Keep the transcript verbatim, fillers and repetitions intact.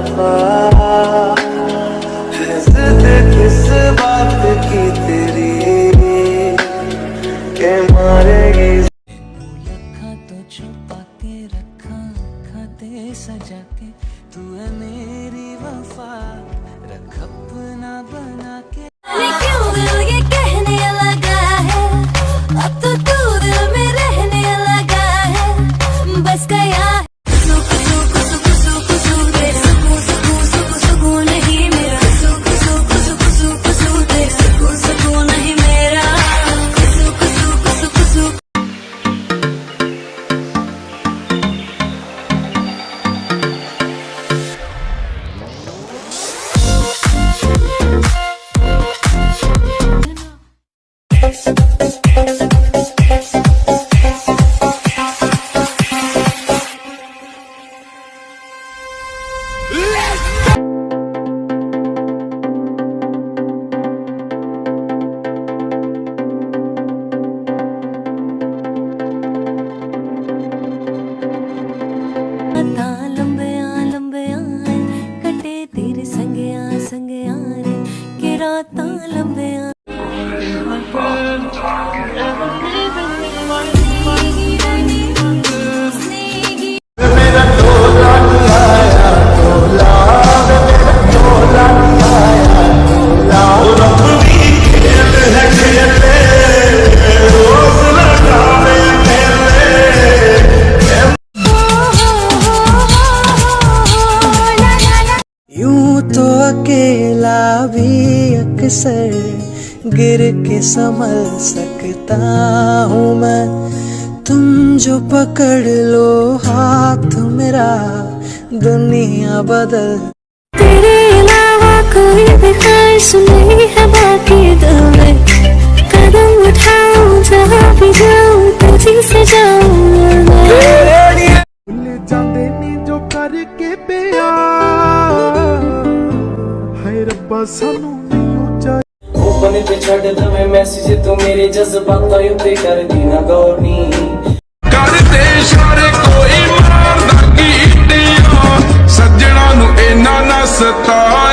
है जिद किस बात की तेरी, के मारेगी। लखा तो छुपा के रखा, आँखां ते सजा के, तू है मेरी वफा, रख अपना बना के। क्यों दिल ये कहने लगा है, अब तो तू दिल में रहने लगा है, बस गया। यूं तो अकेला भी अक्सर गिर के संभल सकता हूँ मैं। तुम जो पकड़ लो हाथ मेरा, दुनिया बदल। तेरे अलावा कोई भी ख्वाहिश नहीं है बाकी दिल में। कदम उठाऊं जहाँ भी जाऊं, तुझी से जाऊं मैं। भुੱਲ ਜਾਂਦੇ ਨੇ ਜੋ ਕਰਕੇ ਪਿਆਰ। ਹਾਏ ਰੱਬਾ, ਸਾਨੂੰ ਨਹੀਂ ਉਹ ਬਣੇ ਤੇ ਛੱਡ ਦਵੇਂ ਮੈਸੇਜ, ਤੂੰ ਮੇਰੇ ਜਜ਼ਬਾਤਾਂ ਉੱਤੇ ਕਰਦੀ ਨਾ ਗੌਰ ਨੀ। ਕਰਦੇ ਇਸ਼ਾਰੇ ਕੋਈ ਮਾਰਦਾ ਕੀ ਇੱਟੀਆਂ, ਸੱਜਣਾ ਨੂੰ ਇੰਨਾ ਨਾ ਸਤਾ।